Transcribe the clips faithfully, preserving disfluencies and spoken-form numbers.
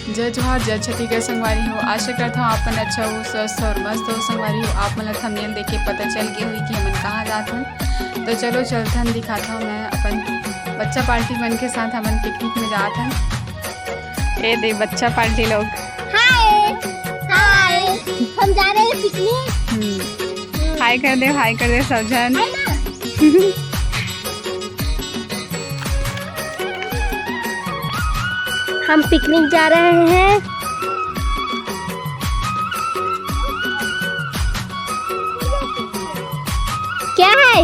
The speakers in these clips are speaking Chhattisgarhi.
जय जोहार, जय छत्तीसगढ़ संगवारी हो। आशा करत हूँ आप मन अच्छा हो, स्वस्थ हो और मस्त हो संगवारी हो। आप मन ला थंबनेल देख के पता चल गए होही कि हमन कहाँ जात हन। तो चलो चलथन, दिखात हूँ मैं अपन बच्चा पार्टी मन के साथ हमन पिकनिक में जात हन। ए दे बच्चा पार्टी लोग। हाय। हाय। हम जा रहे हैं पिकनिक। हम्म। हाय कर दे, हाय कर दे सब झन। हाय ना। हम पिकनिक जा रहे हैं। क्या है?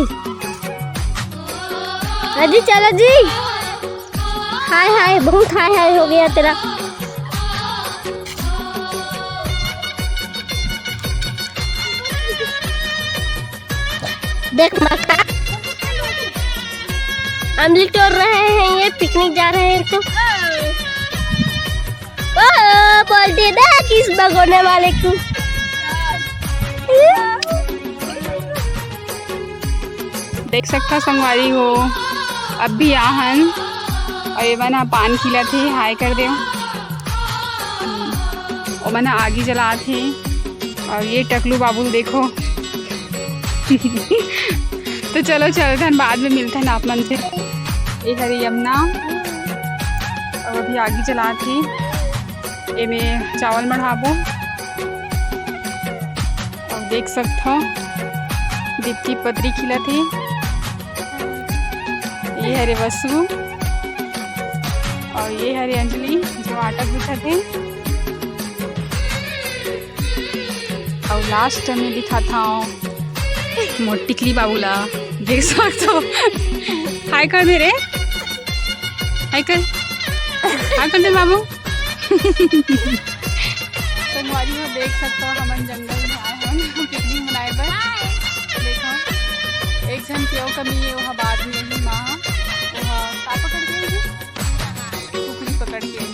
अजी चलो जी। हाय हाय, बहुत हाय हाय हो गया तेरा। देख माखा, अमली तोड़ रहे हैं, ये पिकनिक जा रहे हैं तो। ओ, बोल दे ना किस बगोने वाले को। देख सकता संगवारी हो, अब भी आहन और ये मन ह पान खिलत हे, हाय कर दे। ओमन ह आगी जलात हे और ये टकलू बाबू ल देखो। तो चलो चलथन, बाद में मिलथन आप मन से। ये हरे यमुना, अब अभी आगी जलात हे, एमे चावल मढ़ाबो। और देख सकत हो दीप्ति पतरी खिलत हे। ये हरे वसु और ये हरे अंजलि जो आटा गूंथत हे। और लास्ट में दिखात हूँ मोर टिकली बाबू ला, देख सकत हो। हाय कर दे रे, हाय कर, हाय कर दे बाबू। संगवारी हो, देख सकत हो, हमन जंगल में आए हन पिकनिक मनाए बर। देखो, एक झन के अउ कमी हे, ओहा बाद में ही माँ, ओहा का पकड़ के आही? कुकरी पकड़ के आही।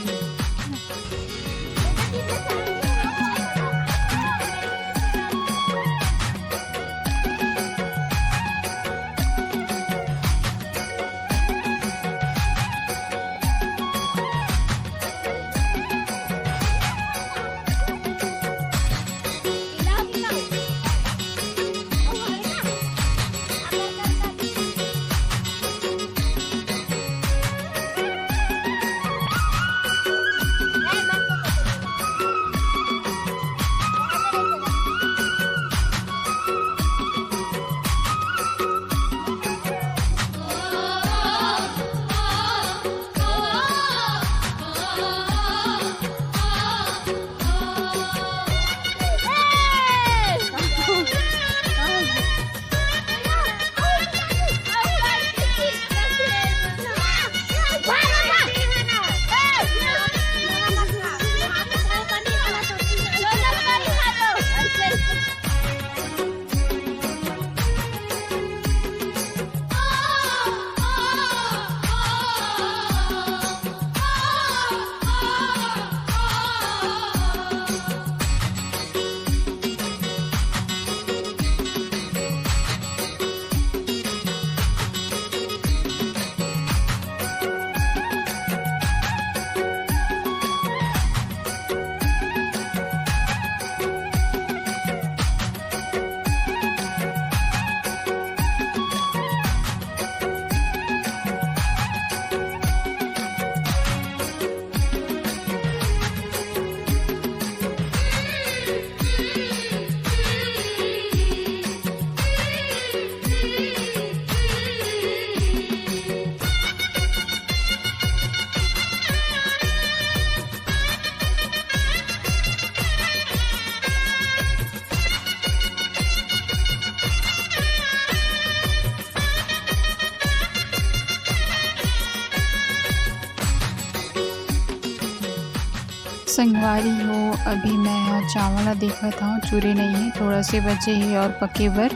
संगवारी हो, अभी मैं ह चावल ला देखत हव, चूरे नइ हे, थोड़ा से बचे हे और पके बर।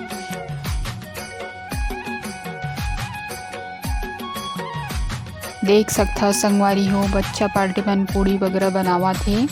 देख सकथव संगवारी हो, बच्चा पार्टी मन पूड़ी वगैरह बनावत हे।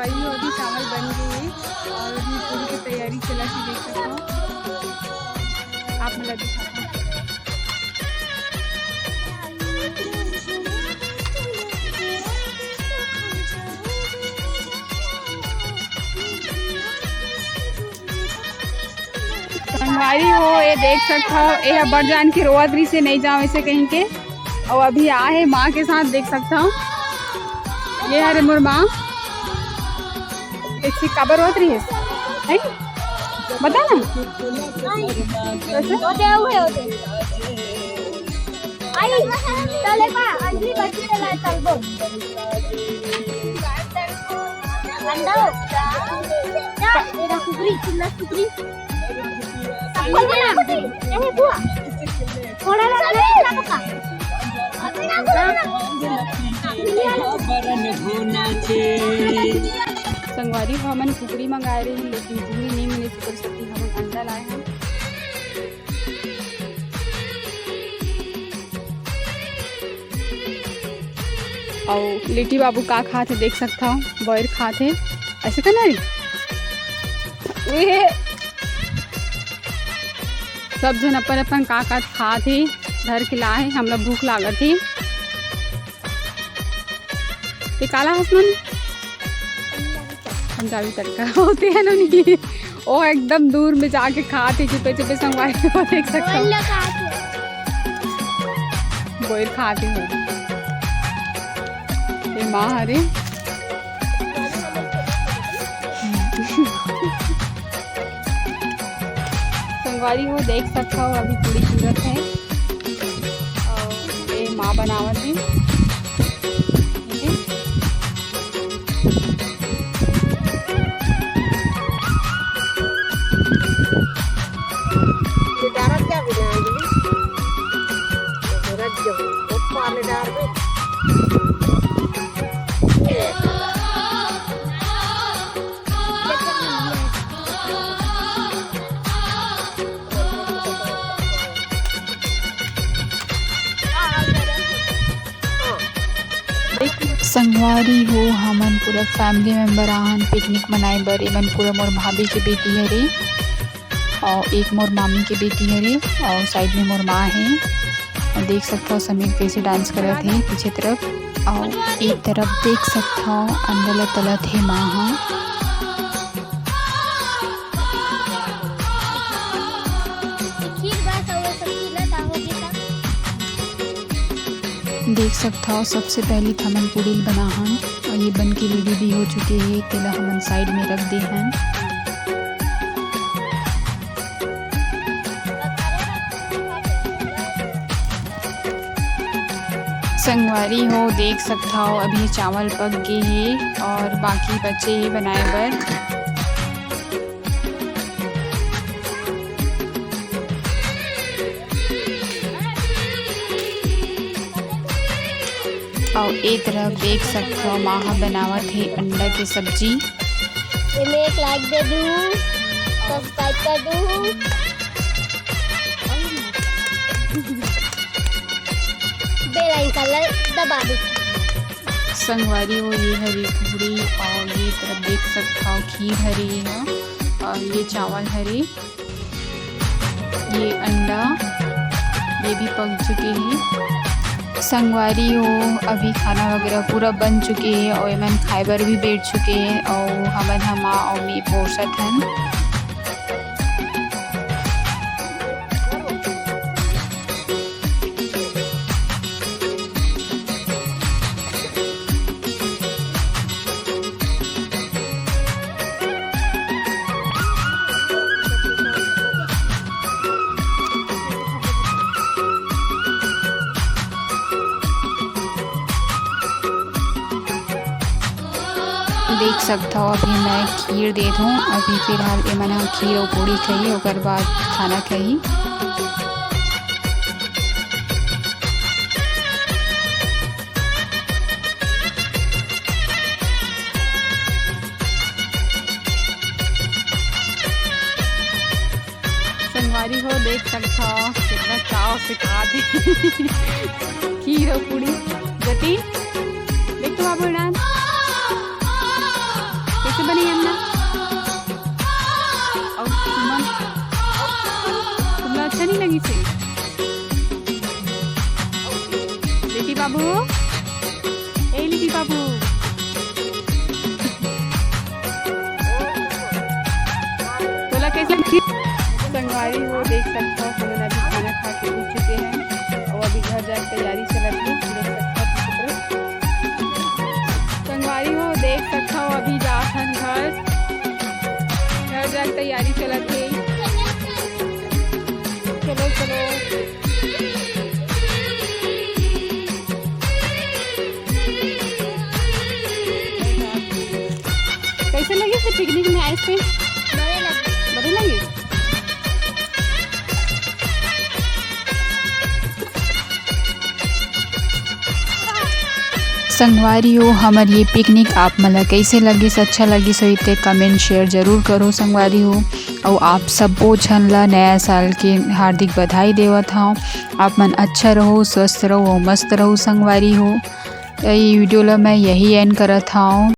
अभी चावल बन गे हे और अभी पूरी के तैयारी चलत हे, देख सकत हो। आप मन ला दिखात हो। संगवारी हो, ये देख सकत हो, ये ह बड़ जान के रोवत रहिस हे, नहीं जाओ ऐसे कहीं के। अउ अभी आ हे माँ के साथ, देख सकत हो। ये हरे मोर माँ। देखी काबर रोवत रहिस हे, हैं? बता ना। कैसे? होते हुए होते। आई, चले बा, अंजलि बच्ची चला, चल बोल। अंडा हो। जा, मेरा कुकरी, चिल्ला कुकरी। थोड़ा सा संगवारी हो, हमन कुकरी मंगाए रही, लेकिन कुकरी नहीं मिले, तेकर सेती हमन अंडा लाए हन। अउ लिट्टी बाबू का खात हे, देख सकत हो, बॉयर खात हे, ऐसे करना रे। उहे। सब झन अपन अपन का का खात हे, धर के लाए हे, हमला भूख लागत हे। ये काला हस नोनी? पंजाबी तड़का होते हैं नोनी। ओ एकदम दूर में जाके खात हे, चुपे चुपे संगवारी हो, देख सकत हो। बॉयर खात हे। ये माँ हरे। संगवारी हो, देख सकत हो, अभी पूरी चूरत हे अउ ये माँ बनावत हे। संगवारी हो, हमन पूरा family member आहन picnic मनाए बर। एमन पूरा मोर भाभी के बेटी हरे अउ एक मोर मामी के बेटी हरे अउ side में मोर माँ हे। अउ देख सकत हो समीर कैसे dance करत हे पीछे तरफ, अउ एक तरफ देख सकत हो अंडा ल तलत हे माँ ह। देख सकत हो, सबसे पहली त हमन पूड़ी ल बनाहन, अउ ये बन के ready भी हो चुके हे, तेला हमन side में रख दे हन। संगवारी हो, देख सकत हो, अभी चावल पक गे हे अउ बाकी बचे हे बनाए बर। अउ ए तरफ देख सकत हो, माँ ह बनावत हे अंडा के सब्जी। एमे एक like दे दू, subscribe कर दू, bell icon ला दबा दू। संगवारी हो, ये हरे पूड़ी अउ ये तरफ देख सकत हो खीर हरे ये ह अउ ये चावल हरे। ये अंडा, ये भी पक चुके हे। संगवारी हो, अभी खाना वगैरह पूरा बन चुके हे अउ एमन खाए बर भी बैठ चुके हे अउ हमन ह माँ अउ मैं परोसत हन। देख सकत हो, अभी मैं खीर देत हूँ। अभी फिलहाल एमन ह खीर अउ पूड़ी खाही, ओकर बाद खाना खाही। संगवारी हो, देख सकत हो, कितना चाव से खात हे। खीर अउ पूड़ी। जतिन, देख तो बाबू इनान। नहीं अन्ना। अउ सुमन, तुमला अच्छा नहीं लगिस हे? लिटी बाबू, ए लिटी बाबू, तोला कैसे लगिस? संगवारी हो, देख सकथव, हमन अभी खाना खा के उठ चुके हैं और अभी घर जाके तैयारी चलत हे। देख सकथव, संगवारी हो, देख सकथव, अभी जात हन घर, घर जाके तैयारी चलत हे। चलो, चलो। कैसे लगिस हे पिकनिक में आइसक्रीम? बड़े लगिस। संगवारी हो, हमर ये पिकनिक आप मन ला कैसे लगिस? अच्छा लगिस होही ते comment share जरूर करो संगवारी हो। अउ आप सब्बो झन ला नया साल के हार्दिक बधाई देवत हव। आप मन अच्छा रहो, स्वस्थ रहो अउ मस्त रहो संगवारी हो। त ये video ला मैं यही end करत हव।